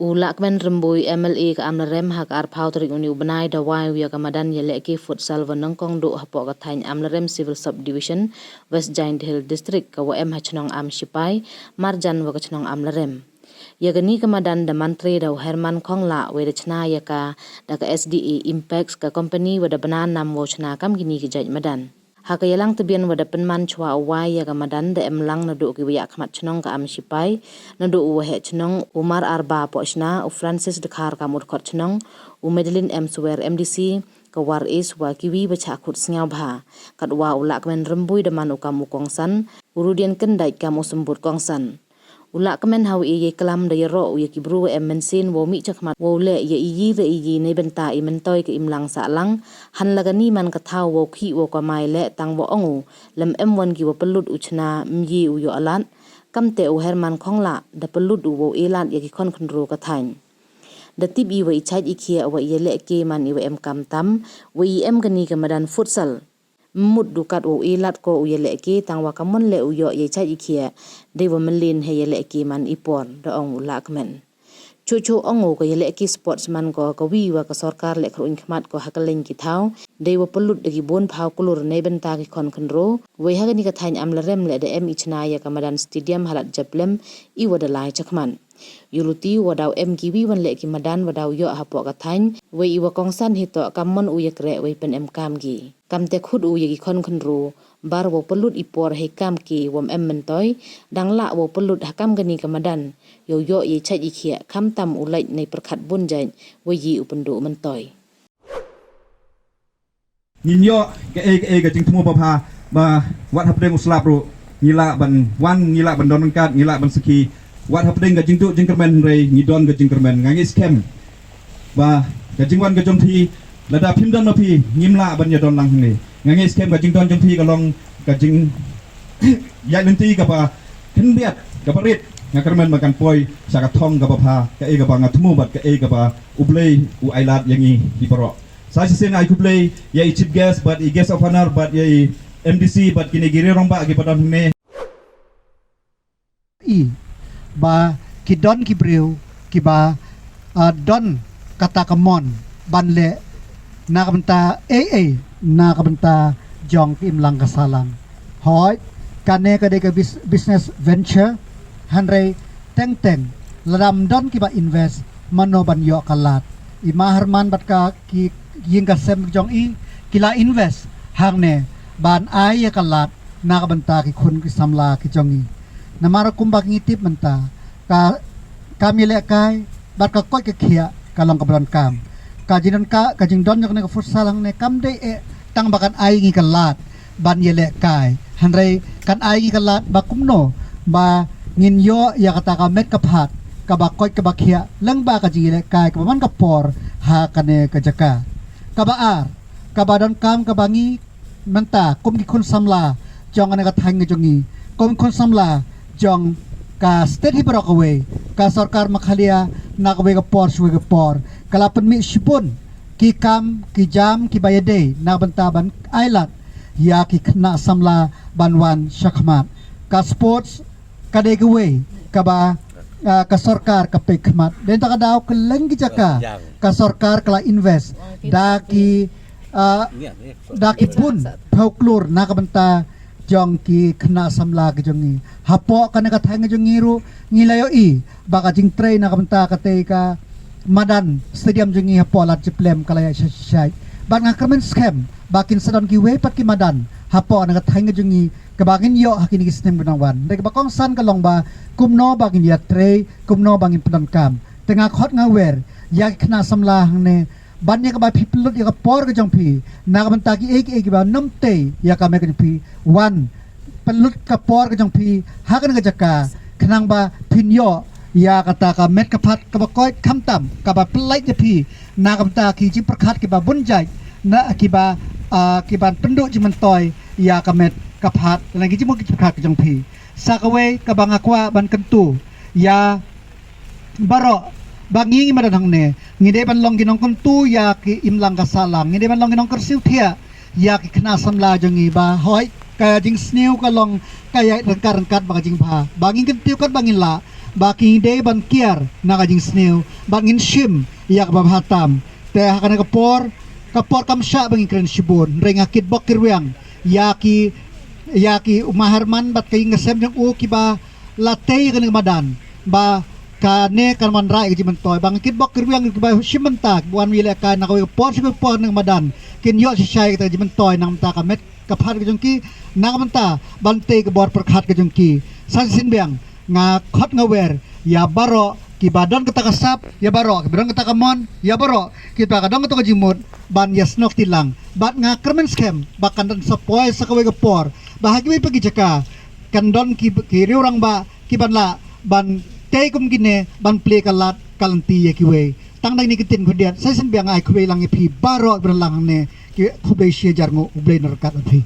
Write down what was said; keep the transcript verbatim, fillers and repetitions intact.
U Lahkmen Rymbui, M L A ka Amlarem, ha ka arphew tarik une u bnai da wai u ïa ka madan ïalehke futsal wa nyngkong duh hapoh ka thaiñ Amlarem Civil Sub Division, West Jaiñtia Hills District, ka wa em ha chnong Amshipai, marjan wa ka chnong Amlarem. Ïa kani ka madan da mantri da u Herman Khonglah, wei da chna ïa ka da ka S D A Impex, ka kompani wa da bna nam wow chna kam kini ki jait madan. Ha ka ïalang tbian wa da pynman chwa u wai ïa ka madan da em lang naduh ki wa ïakhmat chnong ka Amshipai, naduh u waheh chnong u Mar Arba Pohshna, u Francis Dkhar kam u dkhot chnong, u Madeline M Swer M D C, ka War East wa kiwi wa chah khut sngewbha. Katwa u Lahkmen Rymbui da man u kam u kongsan, u Rudian Kyndait kam u symbud kongsan. U Lahkmen ha u e ïa klam da ïaroh u ïa ki bru wa em mynsiem wow mih chakhmat wow leh ïa i yi da i yi neibynta i myntoi ka imlang sahlang, hanla kani man ka thaw wow khih wow kamai leh tang wa ong u, lym em wan ki wa pynlut u chna, myi u ïoh lad. Kamte u Herman Khonglah da pynlut u wow e lad ïa ki khon khynru ka thaiñ. Da tip i wa i chait i khiah wa i ïalehke man i wa em kam tam, wa i em kani ka madan futsal. Mut du kat wow e lad ko u ïalehke tang wa ka mon leh u ïoh ïa i chait i khiah, dei wa mlien ha ïalehke man i por, da ong u Lahkmen. Chuh chuh ong u ka ïalehke sports man ko ka wi wa ka sorkar leh khruñ khmat ko ha ka leng ki thaw, dei wa pynlut da ki bun phaw klur neibynta ki khon khynru, wei ha kani ka thaiñ Amlarem leh da em i chna ïa ka madan stadium ha lad japlem i wa da lai chakhmat. Ïa luti wa daw em kiwi wan leh ki madan wa daw ïoh hapoh ka thaiñ, wei i wa kongsan hitoh kam mon u ïa kreh wei pynem kam ki. Kamte khut u ïa ki khon khynru, bar wow pynlut i por hei kam ki wam em myntoi, dang lah wow pynlut ha kam kani ka madan, ïoh ïoh ïa i chait i khiah, khamtam u lait nei pyrkhat bun jait, wei i u pynduh myntoi. Ngin ïoh kaei kaei ka jingthmu babha, ba wat hapdeng u slap ruh ngi lah ban wan, ngi lah ban don ryngkat, ngi lah ban sakhi. Wat hapdeng ka jingduh jingkyrmen hynrei ngi don ka jingkyrmen. Nga ngeit skhem ba ka jingwan ka jong phi, lada phim don ma phi ngim lah ban ïa don lang hangne. Nga ngeit skhem ka jingdon jong phi ka long ka jing ïaid lynti kaba khyndiat, kaba rit. Nga kyrmen ba kan poi sha ka thong kaba bha, kaei kaba nga thmu bad kaei kaba U Blei u ai lad ïa ngi hi baroh. Sa shisien ai khublei ïa i chief guest bad i guest of honor bad ïa i M D C bad kine ki rangbah kiba don hangne. I ba ki don ki briew kiba, ah, don kata ka mon ban leh na ka bynta ei ei na ka bynta jong ka imlang ka sahlang. Hooid, kane ka dei ka bus-, business venture, hynrei teng teng lada ym don kiba invest, mano ban ïoh ka lad? I ma Herman bad ka ki ïing ka sem jong i ki la invest hangne ban ai ïa ka lad na ka bynta ki khun ki samla ki jong i. Namar kumba ngi tip mynta, ka kam ïalehkai bad ka koit ka khiah ka long kaba donkam. Ka jingdon ka, ka jingdon jong kane ka futsal hangne kam dei eh tang ba kan ai ngi ka lad ban ïalehkai, hynrei kan ai ngi ka lad ba kumno ba ngin ïoh ïa kata ka met ka phad kaba koit kaba khiah lyngba ka jingïalehkai kaba man ka por ha kane ka jaka. Kaba ar, kaba donkam kaba ngi mynta kum ki khun samla jong kane ka thaiñ ka jong ngi, kum ki khun samla jong ka state hi baroh kawei, ka sorkar Meghalaya na kawei ka por sha kawei ka por ka la pynmih shibun ki kam ki jam kiba ïadei na ka bynta ban ai lad ïa ki khynnah samla ban wan shakhmat. Ka sports ka dei kawei kaba, ah, ka sorkar ka peit khmat. Dei ta ka daw kylleng ki jaka ka sorkar ka la invest da ki, ah, da ki bun phew klur na ka bynta jong ki khynnah samla ki jong ngi. Hapoh kane ka thaiñ ka jong ngi ruh ngi la ïohi ba ka jingtrei na ka bynta katei ka madan stadium jong ngi hapoh Lad Japlem ka la ïaid shai shai. Bad nga kyrmen skhem ba kin sa don kiwei pat ki madan hapoh kane ka thaiñ ka jong ngi kaba ngin ïoh ha kine ki snem ba nang wan. Hynrei kaba kongsan ka long ba kumno ba ngin ïatrei, kumno ba ngin pyndonkam. Te nga khot nga wer ïa ki khynnah samla hangne ban ïa kaba phi pynlut ïa ka por ka jong phi na ka bynta kiei kiei kiba nym tei ïa ka met ka jong phi, wan pynlut ka por ka jong phi ha kane ka jaka khnang ba phin ïoh ïa kata ka met ka phad kaba koit, khamtam kaba pynlait ïa phi na ka bynta ki jingpyrkhat kiba bun jait, na kiba, ah, kiban pynduh jingmyntoi ïa ka met ka phad lane ki jingmut ki jingpyrkhat ka jong phi. Sa kawei kaba nga kwah ban kyntu ïa baroh ba ngi, ngi madan hangne ngi dei ban long ki nongkyntu ïa ki imlang ka sahlang, ngi dei ban long ki nongkyrsiew thiah ïa ki khynnah samla jong ngi. Ba hooid, ka jingsniew ka long ka ïaid ryngkat ryngkat bad ka jingbha. Ba ngin kyntiew katba ngin lah, ba ki dei ban kiar na ka jingsniew bad ngin shim ïa kaba bha tam. Te ha kane ka por, ka por kam shah ba ngin kren shibun, hynrei nga kitbok kitrwiang ïa ki, ïa ki, u Ma Herman bad ka ïing ka sem jong u kiba la tei ïa kane ka madan ba kane kan wanrah ïa ka jingmyntoi. Ba nga kitbok kitrwiang ïa kiba shim bynta, kiba wan ïalehkai na kawei ka por sha kawei ka por ha kane ka madan, kin ïoh shisha ïa kata ka jingmyntoi na ka bynta ka met ka phad ka jong ki, na ka bynta ban tei ka bor pyrkhat ka jong ki. Sa shisien biang nga khot nga wer ïa baroh kiba don kata ka sap, ïa baroh kiba don kata ka mon, ïa baroh kiba ka don kata ka jingmut ban ïasnoh kti lang. Bad nga kyrmen skhem ba kan don sa poi sa kawei ka por ba ha kiwei pat ki jaka kan don ki, ki riew rangbah kiban lah ban tei kum kine, ban plie ka lad ka lynti ïa kiwei. Tang da kine ki ktien khyndiat, sa shisien biang nga ai khublei lang ïa phi baroh kiba don lang hangne. Ki khublei shi hajar nguh, U Blei un ryngkat bad phi.